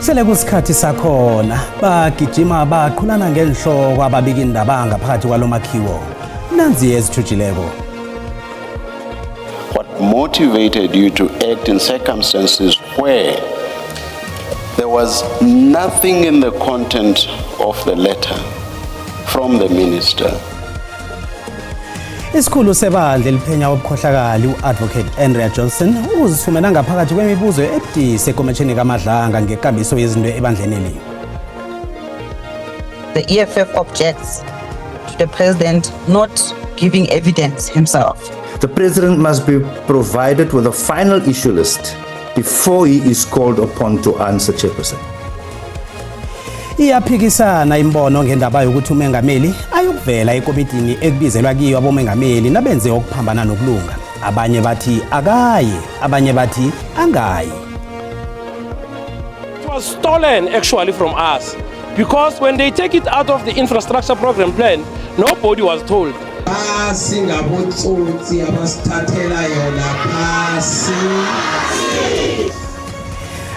Sele kusikhathi sakhona, bagijima baqhulana ngenhloko ababika indaba ngaphakathi kwalomakhiwo. Nanzi ezithujileko. What motivated you to act in circumstances where there was nothing in the content of the letter from the minister? Isikhulu sebandla eliphenya ubukhohlakali u-Advocate Andrea Johnson uzifumene ngaphakathi kwemibuzo ebudisi ekomitjhini kaMadlanga ngekambiso yezinto ebandleneli. The EFF objects to the president not giving evidence himself. The president must be provided with a final issue list before he is called upon to answer, Chairperson. Iyaphikisana imbono ngendaba yokuthi umengameli ayokuvela ekomidini ekubizelwa kiyo abomengameli nabenze okuphambana nokulunga. Abanye bathi akaye, abanye bathi angayi. It was stolen actually from us because when they take it out of the infrastructure program plan, nobody was told. Phasi ngabotsotsi abasithathela yona phasi.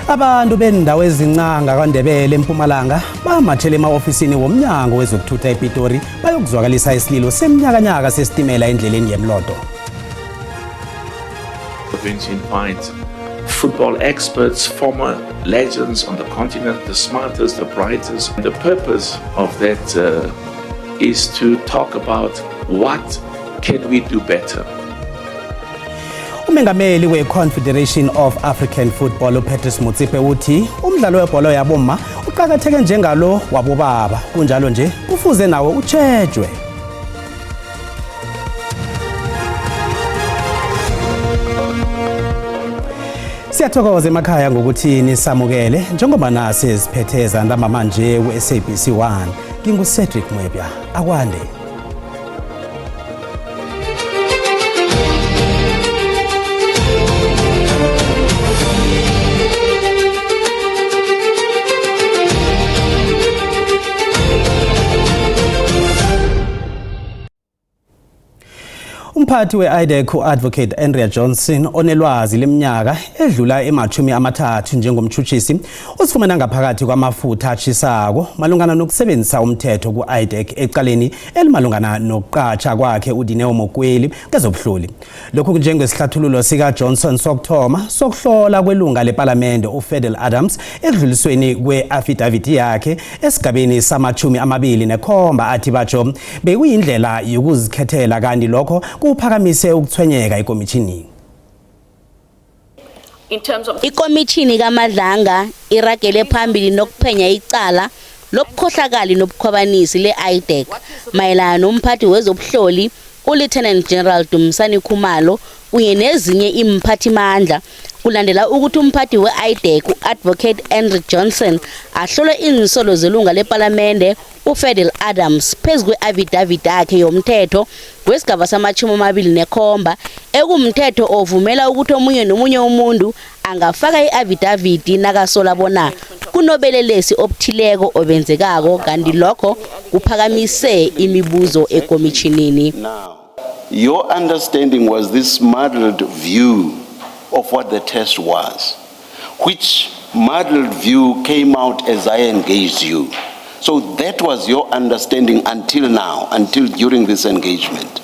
Abantu bendawo ezincanga kwaNdebele eMpumalanga bamathele ema-ofisini womnyango wezokuthutha ePitori bayokuzwakalisa isililo seminyakanyaka sesitimela endleleni yemlodo. We're going to invite football experts, former legends on the continent, the smartest, the brightest. The purpose of that is to talk about what can we do better. Umengameli we-Confederation of African Football uPatrice Motsepe uthi umdlalo webholo yabomma uqakatheke njengalo wabobaba, kunjalo nje kufuze nawo utjhejwe. Siyathokoza emakhaya ngokuthi nisamukele njengoba nasi siphethe zantambama nje ku-SABC 1. NginguCedric Mwebya, akwande. Umphathi we-IDAC u-Advocate Andrea Johnson onelwazi leminyaka edlula ema-30 njengomtshutshisi usifumana ngaphakathi kwamafutha atshisako malungana nokusebenzisa umthetho ku-IDAC ecaleni elimalungana nokuqatsha kwakhe uDineo Mokweli kezobuhloli. Lokhu kunjengesihlathululo sika-Johnson sokuthoma sokuhlola kwelunga lepalamende uFedel Adams ekudlulisweni kwe-affidavit yakhe esigabeni sama-27 athi batsho bekuyindlela yokuzikhethela, kanti lokho kuphakamise ukuthwenyeka ekomitjhinini. Ikomitjhini kaMadlanga iragele phambili nokuphenya icala lobukhohlakali nobukhwabanisi le-IDAC mayelana nomphathi wezobuhloli uLieutenant General Dumisani Khumalo kunye nezinye iimphathimandla, kulandela ukuthi umphathi we-IDAC u-Advocate Andrew Johnson ahlole iinsolo zelunga lepalamende uFedel Adams phezu kwe-affidavit yakhe yomthetho wesigaba sama-27 ekumthetho ovumela ukuthi omunye nomunye umuntu angafaka i-affidavit nakasola bona kunobelelesi obuthileko obenzekako, kanti lokho kuphakamise imibuzo ekomitjhinini. Now, your understanding was this muddled view of what the test was, which muddled view came out as I engaged you. So that was your understanding until now, until during this engagement.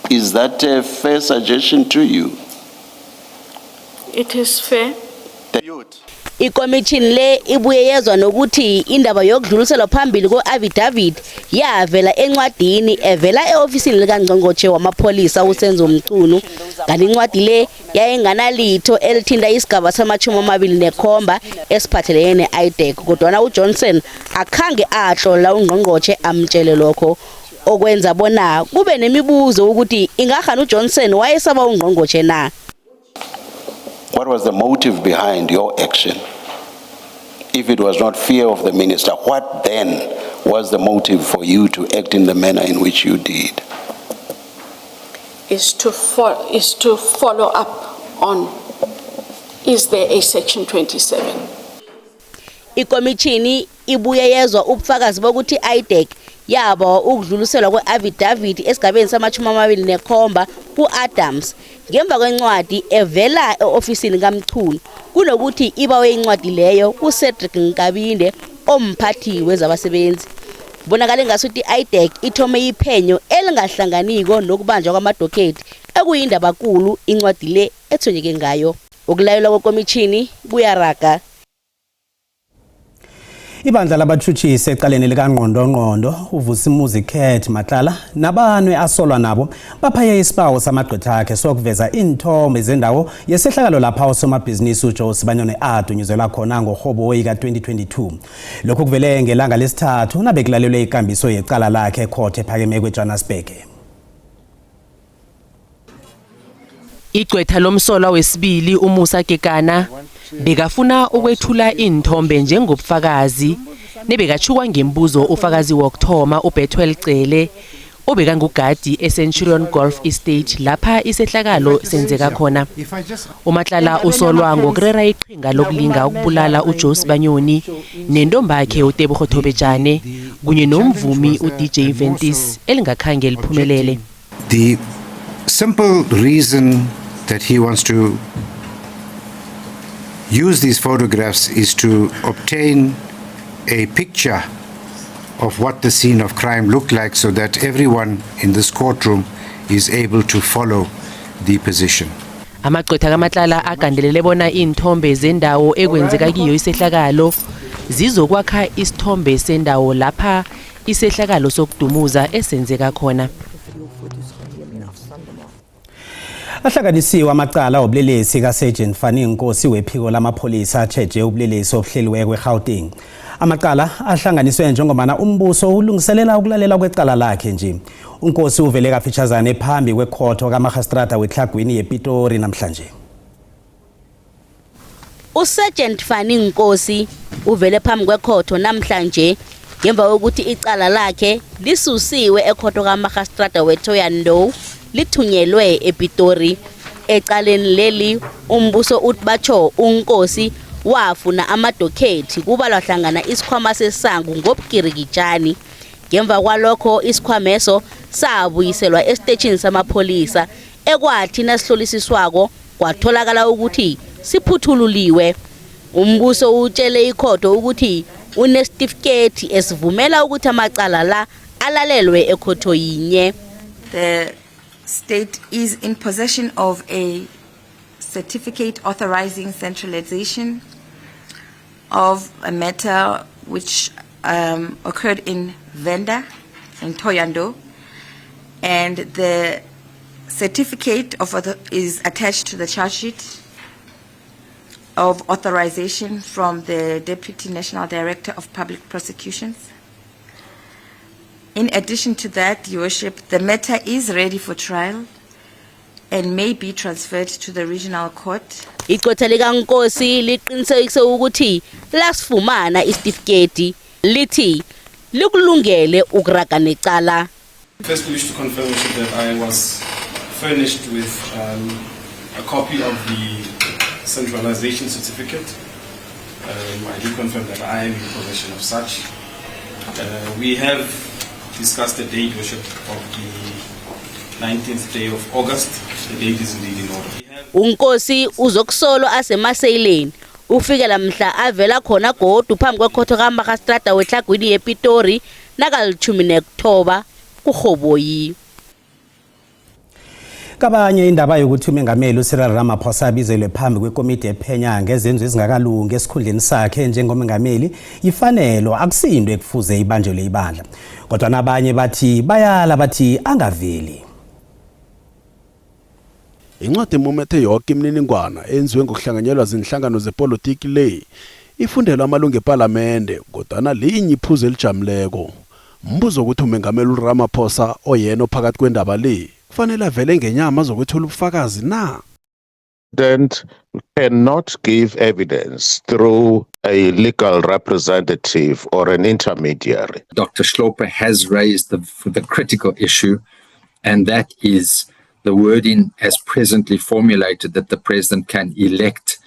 Is that a fair suggestion to you? It is fair. Ikomitjhini le ibuye yezwa nokuthi indaba yokudluliselwa phambili ko-affidavit yavela encwadini evela e-ofisini likangqongqotjhe wamapholisa uSenzo Mchunu, kanti incwadi le yayinganalitho elithinta isigaba sama-27 esiphathelene ne-IDAC, kodwana uJohnson akhange ahlola ungqongqotjhe amtshele lokho, okwenza bona kube nemibuzo ukuthi ingahani uJohnson wayesaba ungqongqotjhe na. What was the motive behind your action? If it was not fear of the minister, what then was the motive for you to act in the manner in which you did? Is to follow up on, is there a Section 27? Ikomitjhini ibuye yezwa ubufakazi bokuthi i-IDAC yabo ukudluliselwa kwe-affidavit esigabeni sama-27 ku-Adams ngemva kwencwadi evela e-ofisini kaMchunu kunokuthi ibawe incwadi leyo kuCedric Nkabinde, omphathi wezabasebenzi. Kubonakala ngasuthi i-IDAC ithome iphenyo elingahlanganiko nokubanjwa kwamadokhethi, ekuyindaba kulu incwadi le ethonyeke ngayo. Ukulayelwa kwekomitjhini kuyaraga. Ibandla labatshutshisi ecaleni likangqondongqondo uVusimuzi Cat Matlala nabanwe asolwa nabo baphaye isibawo samagqwetha akhe sokuveza iinthombe zendawo yesehlakalo lapha usomabhizinisi uJoe Sibanyoni adunyuzelwa khona ngorhoboyi ka-2022. Lokhu kuvele ngelanga lesithathu nabekulalelwe ikambiso yecala lakhe ekhotho ephakemeko eJohannesburg. Igqwetha lomsolwa wesibili, uMusa Kekana, bekafuna ukwethula iinthombe njengobufakazi nebekatjhukwa ngembuzo ufakazi wokuthoma uBethuel Cele, obekangugadi eCenturion Golf Estate lapha isehlakalo senzeka khona. UMatlala usolwa ngokurera iqhinga lokulinga ukubulala uJoe Sibanyoni nentombakhe uTebogo Thobejane kunye nomvumi uDJ Ventis elingakhange liphumelele. The simple reason that he wants to use these photographs is to obtain a picture of what the scene of crime looked like so that everyone in this courtroom is able to follow the position. Amagqwetha kaMatlala agandelele bona iinthombe zendawo ekwenzeka kiyo isehlakalo zizokwakha isithombe sendawo lapha isehlakalo sokudumuza esenzeka khona. Ahlanganisiwe amacala obulelesi kaSergeant Fanny Nkosi wephiko lamapholisa atjheje ubulelesi obuhleliweko eGauteng. Amacala ahlanganiswe njengobana umbuso ulungiselela ukulalela kwecala lakhe nje. UNkosi uvele kafitshazane phambi kwekhotho kamarhastrada weTlhagwini yePitori namhlanje. USergeant Fanny Nkosi uvele phambi kwekhotho namhlanje ngemva kokuthi icala lakhe lisusiwe ekhotho kamarhastrada weThohoyandou lithunyelwe ePitori. Ecaleni leli, umbuso uthi batsho uNkosi wafuna amadokhethi kubalwa hlangana isikhwama sesangu ngobugirikitjani. Ngemva kwalokho isikhwameso sabuyiselwa esiteshini samapholisa, ekwathi nasihlolisiswako kwatholakala ukuthi siphuthululiwe. Umbuso utshele ikhotho ukuthi unesitifiketi esivumela ukuthi amacala la alalelwe ekhotho yinye. The state is in possession of a certificate authorizing centralization of a matter which occurred in Venda, in Thohoyandou, and the certificate of is attached to the charge sheet of authorization from the Deputy National Director of Public Prosecutions. In addition to that, Your Worship, the matter is ready for trial and may be transferred to the regional court. Igqwetha likaNkosi liqinisekise ukuthi lasifumana isitifiketi, lithi likulungele ukuraga necala. Firstly, wish to confirm, Worship, that I was furnished with a copy of the centralization certificate. I do confirm that I am in possession of such. We have discussed the date, Worship, of the 19th day of August. The date is indeed in order. UNkosi uzokusolwa asemaseyileni ufikela mhla avela khona godu phambi kwekhotho kamarhastrada weTlhagwini yePitori nakali-19 kuRhoboyi. Kabanye, indaba yokuthi umengameli uCyril Ramaphosa abizelwe phambi kwekomiti ephenya ngezenzo ezingakalungi esikhundleni sakhe njengomengameli yifanelo, akusinto ekufuze ibanjelwe ibandla. Kodwa nabanye bathi bayala, bathi angaveli. Incwadi emumethe yoke imininingwana enziwe ngokuhlanganyelwa zinhlangano zepolitiki le ifundelwa amalungu epalamende, kodwana linye iphuzu elijamileko. Mbuzo ukuthi umengameli uRamaphosa, oyena ophakathi kwendaba le, kufanele avele ngenyama azokwethula ubufakazi na? President cannot give evidence through a legal representative or an intermediary. Dr. Hlophe has raised the critical issue, and that is the wording as presently formulated, that the president can elect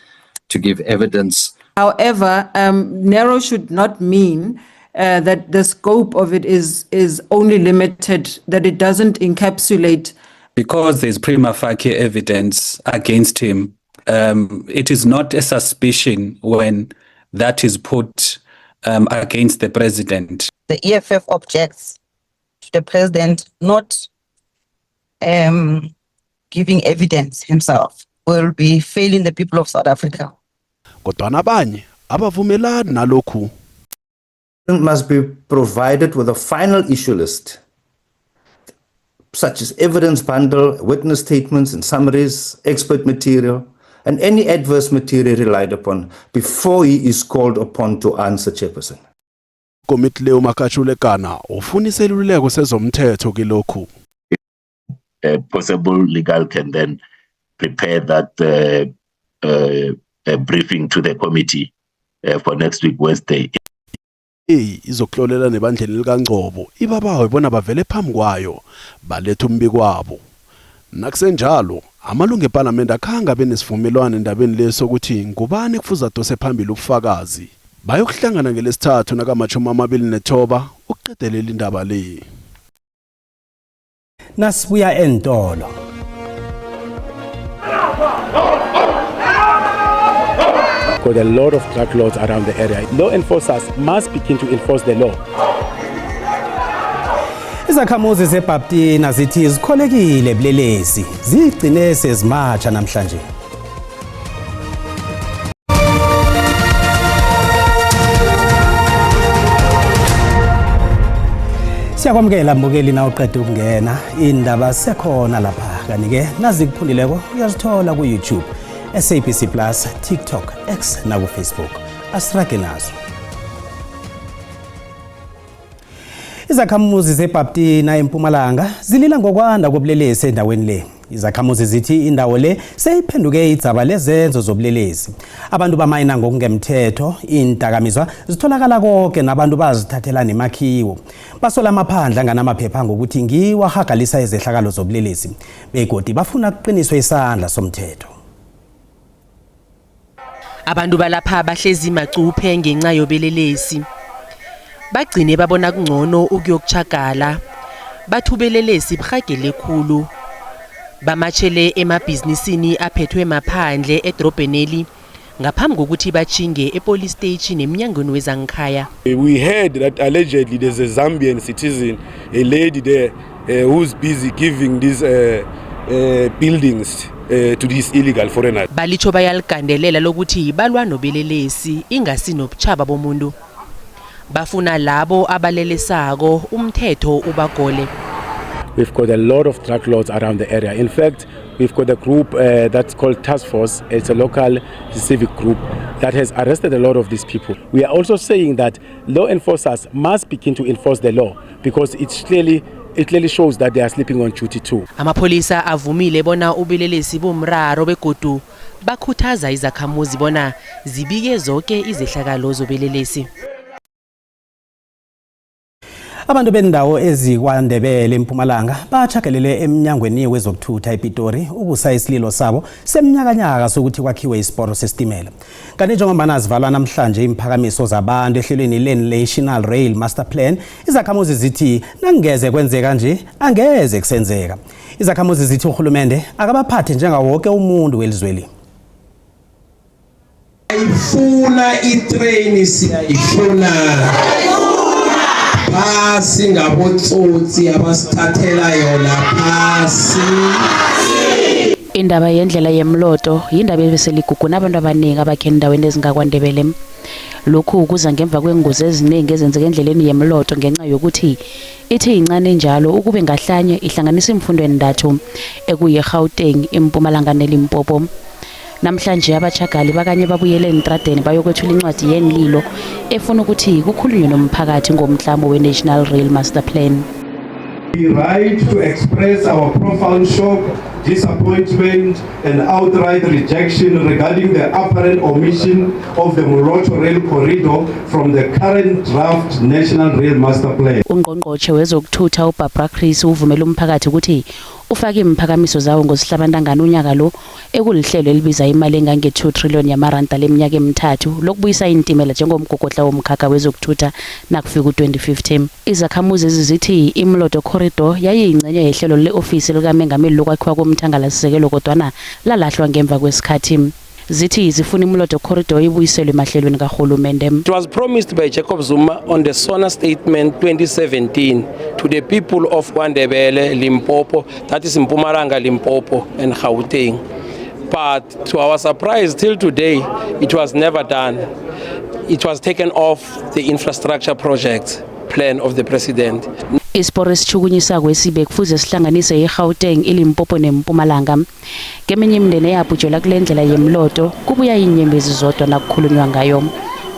to give evidence. However, narrow should not mean that the scope of it is only limited, that it doesn't encapsulate. Because there's prima facie evidence against him, it is not a suspicion when that is put against the president. The EFF objects to the president not giving evidence himself. Will be failing the people of South Africa. Kodwana abanye abavumelani nalokhu. Must be provided with a final issue list, such as evidence bundle, witness statements and summaries, expert material, and any adverse material relied upon before he is called upon to answer, Chairperson. Komiti leyo Makashule Gana ufuna iseluleko sezomthetho kilokhu. Possible legal can then prepare that briefing to the committee for next week, Wednesday. Izokuhlolela nebandleni likaNgcobo ibabawe bona bavele phambi kwayo balethe umbiko wabo. Nakusenjalo amalungu eParliament akhange abe nesivumelwano endabeni leso ukuthi ngubani kufuze adose phambili ubufakazi. Bayokuhlangana ngelesithathu nakama-29 ukuqedelela indaba le. Nasibuya entolo. Got a lot of drug lords around the area. Law enforcers must begin to enforce the law. Izakhamuzi zeBhaptina zithi zikholekile bulelesi zigcine sezimatsha namhlanje. Siyakwamukela mbukeli na uqeda ukungena indaba sekhona lapha kanti-ke nazikuphundileko uyazithola ku-YouTube, SABC Plus, TikTok, X naku-Facebook. Asirage nazo. Izakhamuzi zeBhaptina eMpumalanga zilila ngokwanda kobulelesi endaweni le. Izakhamuzi zithi indawo le seyiphenduke idzaba lezenzo zobulelesi. Abantu bamayina ngokungemthetho, iindakamizwa zitholakala konke nabantu bazithathela nemakhiwo. Basola amaphandle anganamaphepha ngokuthi ngiwo ahagalisa izehlakalo zobulelesi. Begodi bafuna kuqiniswe isandla somthetho. Abantu balapha bahlezi macuphe ngenxa yobelelesi. Bagcine babona kungcono ukuyokuchagala. Bathubelelesi buhagele khulu. Bamatshele emabhizinisini aphethwe maphandle edrobheneli ngaphambi kokuthi bachinge epolice station emnyangweni wezangikhaya. We heard that allegedly there's a Zambian citizen, a lady there, who's busy giving these buildings to these illegal foreigners. Balitho bayaligandelela lokuthi balwa nobelelesi ingasi nobuchaba bomuntu. Bafuna labo abalelesako umthetho ubagole. We've got a lot of drug lords around the area. In fact, we've got a group that's called Task Force. It's a local civic group that has arrested a lot of these people. We are also saying that law enforcers must begin to enforce the law because it clearly shows that they are sleeping on duty too. Amapholisa avumile bona ubelelesi bomraro begodu bakhuthaza izakhamuzi bona zibike zonke izehlakalo zobelelesi. Abantu bendawo ezikwaNdebele eMpumalanga bachagelele emnyangweni wezokuthutha ePitori ukusa isililo sabo semnyakanyaka sokuthi kwakhiwe isiporo sesitimela. Kanti njengoba zivalwa namhlanje imphakamiso zabantu ehlelweni le-National Rail Master Plan, izakhamuzi zithi nangeze kwenzeka nje angeze kusenzeka. Izakhamuzi zithi uhulumende akabaphathe njengawo wonke umuntu welizweli. Ifuna itrain siyayifuna. Phasi ngabotsotsi abasithathela yona phasi. Indaba yendlela yemloto yindaba ebeseligugu nabantu abaningi abakhe endaweni ezingakwaNdebele. Lokhu kuza ngemva kwengozi eziningi ezenzeka endleleni yemloto ngenxa yokuthi ithi incane njalo ukube ngahlanye ihlanganisa imfundo endathu ekuyiGauteng, iMpumalanga neLimpopo. Namhlanje abachagali bakanye babuyele entradeni bayokwethula incwadi yenlilo efuna ukuthi kukhulunywe nomphakathi ngomklamo we-National Rail Master Plan. We write to express our profound shock, disappointment and outright rejection regarding the apparent omission of the Moloto Rail Corridor from the current draft National Rail Master Plan. Ungqongqotjhe wezokuthutha uBarbara Creecy uvumela umphakathi ukuthi Ufake imphakamiso zawo ngosihlabantangana unyaka lo ekulihlelo elibiza imali engange-2 trillion yamaranda leminyaka emithathu lokubuyisa iintimela njengomgogodla womkhakha wezokuthutha nakufika u-2050. Izakhamuzi ezizithi iMoloto Corridor yayiyingcenye yehlelo le-ofisi likamengameli lokwakhiwa komthangalasisekelo kodwana lalahlwa ngemva kwesikhathi. Zithi zifuna iMoloto Corridor ibuyiselwe emahlelweni karhulumende. It was promised by Jacob Zuma on the SONA statement 2017 to the people of KwaNdebele, Limpopo, that is Mpumalanga, Limpopo and Gauteng. But to our surprise, till today, it was never done. It was taken off the infrastructure project plan of the president. Isiporo esitjhukunyisako esibe kufuze sihlanganise iGauteng, iLimpopo neMpumalanga. Keminye imindeni eyabhujelwa kule ndlela yemloto kubuya iinyembezi zodwa nakukhulunywa ngayo.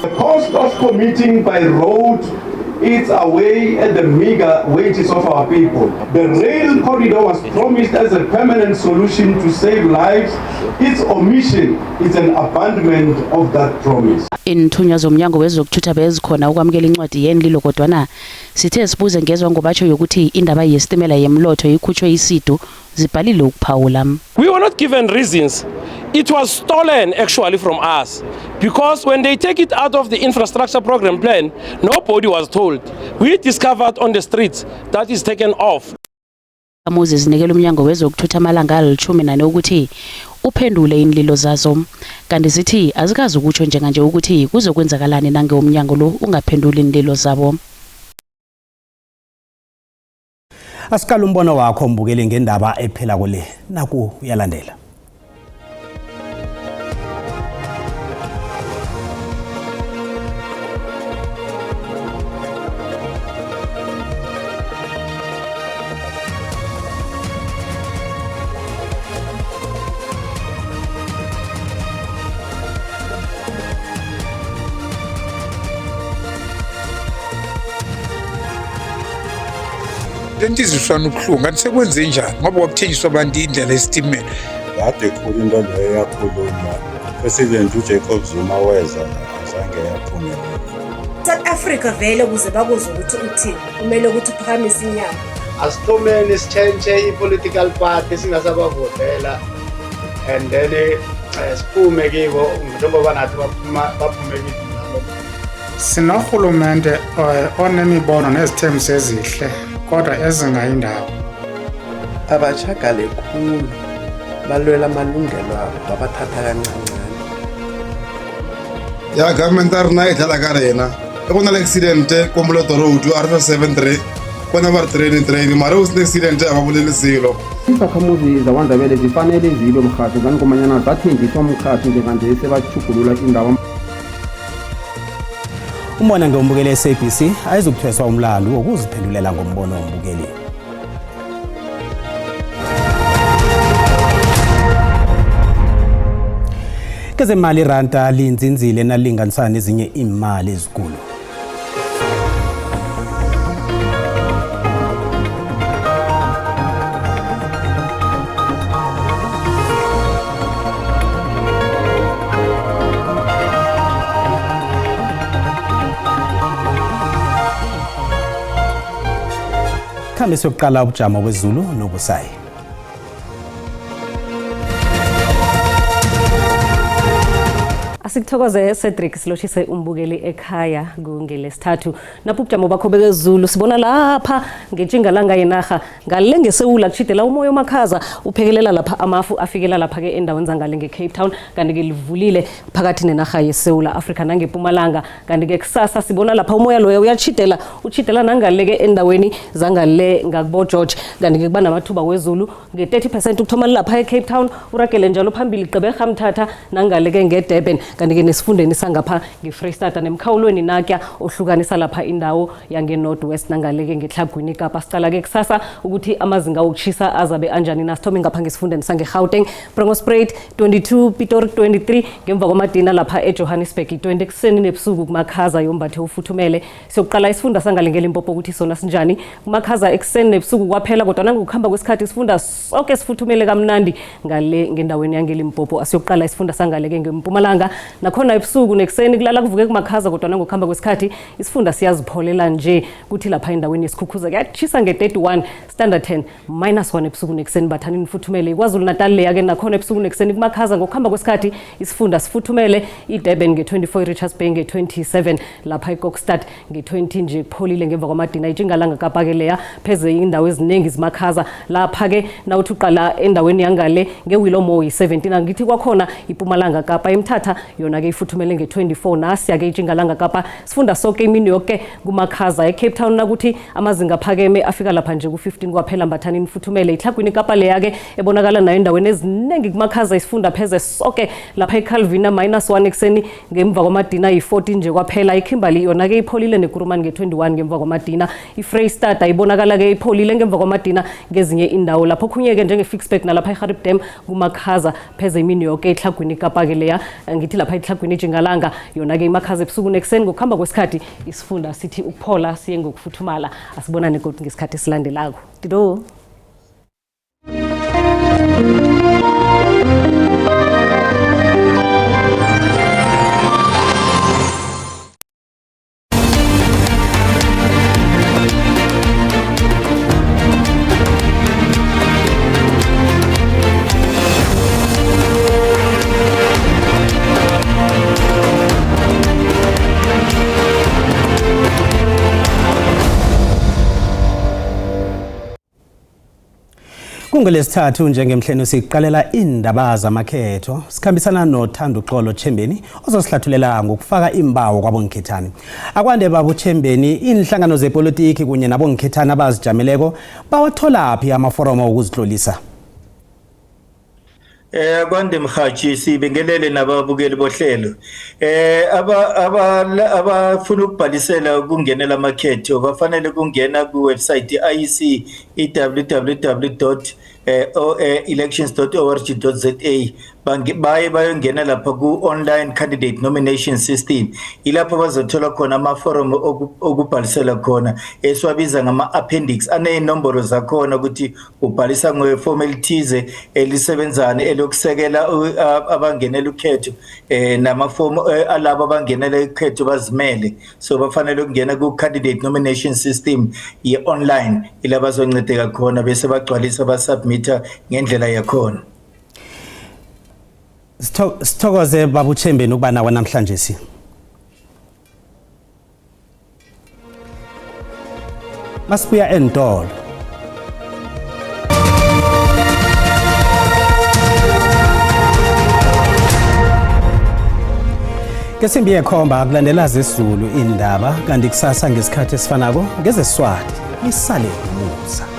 The cost of commuting by road eats away at the meager wages of our people. The rail corridor was promised as a permanent solution to save lives. Its omission is an abandonment of that promise. Iinthunywa zomnyango wezokuthutha bezikhona ukwamukela incwadi yenlilo kodwana sithe sibuze ngezwa ngobatsho yokuthi indaba yesitimela yemlotho ikhutshwe isidu zibhalile ukuphawula. We were not given reasons. It was stolen actually from us because when they take it out of the infrastructure program plan, nobody was told. We discovered on the streets that is taken off. Amuzi zinikela umnyango wezokuthutha amalanga ali-14 ukuthi uphendule iinlilo zazo. Kanti zithi azikazi ukutsho njenganje ukuthi kuzokwenzakalani nange umnyango lo ungaphenduli iinlilo zabo. Asiqala umbono wakho mbukeli ngendaba ephela kule naku uyalandela. Lento izwiswana ubuhlungu kanti sekwenze njani ngoba kwakuthenjiswa abantu indlela yesitimela. Kade khulu into leyo yakhulunywa uPresident uJacob Zuma weza azange yaphumelela. South Africa vele ukuze bakuzwe ukuthi uthini kumele ukuthi uphakamise inyama. Asithomeni sitshentshe i-political party singasabavotela and then siphume kibo njengoba nathi baphume kithi njalo. Sinorhulumente onemibono nezithembiso ezihle kodwa ezingayindawo. Abatjhagale khulu balwela amalungelo abo babathatha kancancane. Ya government ya rena e dlala ka rena e go na le accident ko Moloto Road a re fa 73 kona ba re train train mara o sena accident a ba bolele selo. Izakhamuzi zaKwaNdebele zifanele zibe mrhatjho ngani ngomanyana zathenjiswa umrhatjho njenganje sebatjhugulula indawo. Umbona ngombukeli SABC ayizukuthweswa umlandu wokuziphendulela ngombono wombukeli. Kezemali iranda linzinzile nalinganisana nezinye imali ezikulu. Khambe siyokuqala ubujamo kwezulu nobusayi. Asikuthokoze Cedric, siloshise umbukeli ekhaya kungelesithathu. Napho ubujamo bakho bekezulu sibona lapha ngentshingalanga yenarha ngale ngesewula kushidela umoya omakhaza uphekelela lapha amafu afikela lapha ke endaweni zangale ngeCape Town, kanti ke livulile phakathi nenarha yeSewula Afrika nangePumalanga. Kanti ke kusasa sibona lapha umoya loyo uyachidela uchidela nangale ke endaweni zangale ngakubo George, kanti ke kuba namathuba wezulu nge-30% ukuthoma lapha eCape Town uragele njalo phambili Gqeberha Mthatha nangale ke ngeDurban, kanti ke nesifundeni sangapha ngeFreystata nemkhawulweni nakya ohlukanisa lapha indawo yange-North West nangale ke ngeTlhagwini Kapa. Sicala ke kusasa ukuthi amazinga okushisa azabe anjani na. Sithome ngapha ngesifundeni sangeGauteng, Bronkhorstspruit 22, Pitori 23, ngemva kwamadina lapha eJohannesburg 20 ekuseni nebusuku kumakhaza yombathe ufuthumele. Siyokuqala isifunda sangale ngeLimpopo ukuthi sona sinjani kumakhaza ekuseni nebusuku kwaphela, kodwa nangokuhamba kwesikhathi isifunda sonke sifuthumele kamnandi ngale ngendaweni yangeLimpopo. Asiyokuqala isifunda sangale ke ngeMpumalanga, Nakhona ebusuku nekuseni kulala kuvuke kumakhaza, kodwa nangokuhamba kwesikhathi isifunda siyazipholela nje. Kuthi lapha endaweni yesikhukhuza kuyatshisa nge-31, Standerton minus 1 ebusuku nekuseni, bathani nifuthumele. iKwaZulu Natal leya-ke nakhona ebusuku nekuseni kumakhaza, ngokuhamba kwesikhathi isifunda sifuthumele. iDurban nge-24, i-Richards Bay nge-27, lapha iKokstad nge-20 nje kupholile ngemva kwamadina. Itshingalanga Kapa-ke leya pheze indawo eziningi zimakhaza. Lapha-ke nawuthi uqala endaweni yangale ngeWillowmore yi-17. Angithi kwakhona iPumalanga Kapa, eMthatha yona-ke ifuthumele nge-24. Nasiya-ke itshingalanga Kapa, sifunda soke imini yoke kumakhaza. eCape Town nakuthi amazinga aphakeme afika lapha nje ku-15 kwaphela, mbathani nifuthumele. Itlhagwini Kapa leya-ke ebonakala nayo endaweni eziningi kumakhaza, isifunda pheze soke. Lapha eCalvina minus 1 ekuseni, ngemva kwamadina yi-14 nje kwaphela. IKimberley yona-ke ipholile, neKurumani nge-21 ngemva kwamadina. IFreyistata ibonakala-ke ipholile ngemva kwamadina ngezinye indawo. Lapho okhunye-ke njenge-Ficksburg nalapha eGarib Dam kumakhaza pheze imini yoke. Itlhagwini Kapa-ke leya, ngithi lapha itlhagwini ijingalanga yona-ke imakhaza ebusuku nekuseni, ngokuhamba kwesikhathi isifunda sithi ukuphola siye ngokufuthumala. Asibonane godu ngesikhathi esilandelako. Dido. Kungelesithathu njengemhleni siqalela indaba zamakhetho, sikhambisana noThando Xolo Chembeni ozosihlathulela ngokufaka imbawo kwabongikhethane. Akwande babu Chembeni, inhlangano zepolitiki kunye nabongikhethane abazijameleko bawatholaphi amaforomo wokuzitlolisa? Kwande mhathi, sibingelele nababukeli bohlelo. Aba abafuna ukubhalisela ukungenela amakhetho bafanele kungena ku website i-IEC i-www.elections.org.za, baye bayongena lapha ku-online candidate nomination system, ilapho bazothola khona amaforomu okubhalisela khona esiwabiza ngama-appendix, aney'nombolo zakhona ukuthi ubhalisa ngefomu elithize elisebenzani elokusekela abangenela ukhetho, namafomu alabo abangenela ukhetho bazimele. So bafanele ukungena ku-candidate nomination system ye-online, ila bazoncedeka khona bese bagcwalisa, basubmitha ngendlela yakhona. Sithokoze babuthembeni ukuba nawe namhlanje si. Masibuya entolo. Ngesimbi yekhomba kulandela zesiZulu indaba, kanti kusasa ngesikhathi esifanako ngezeswati. Nisale nomusa.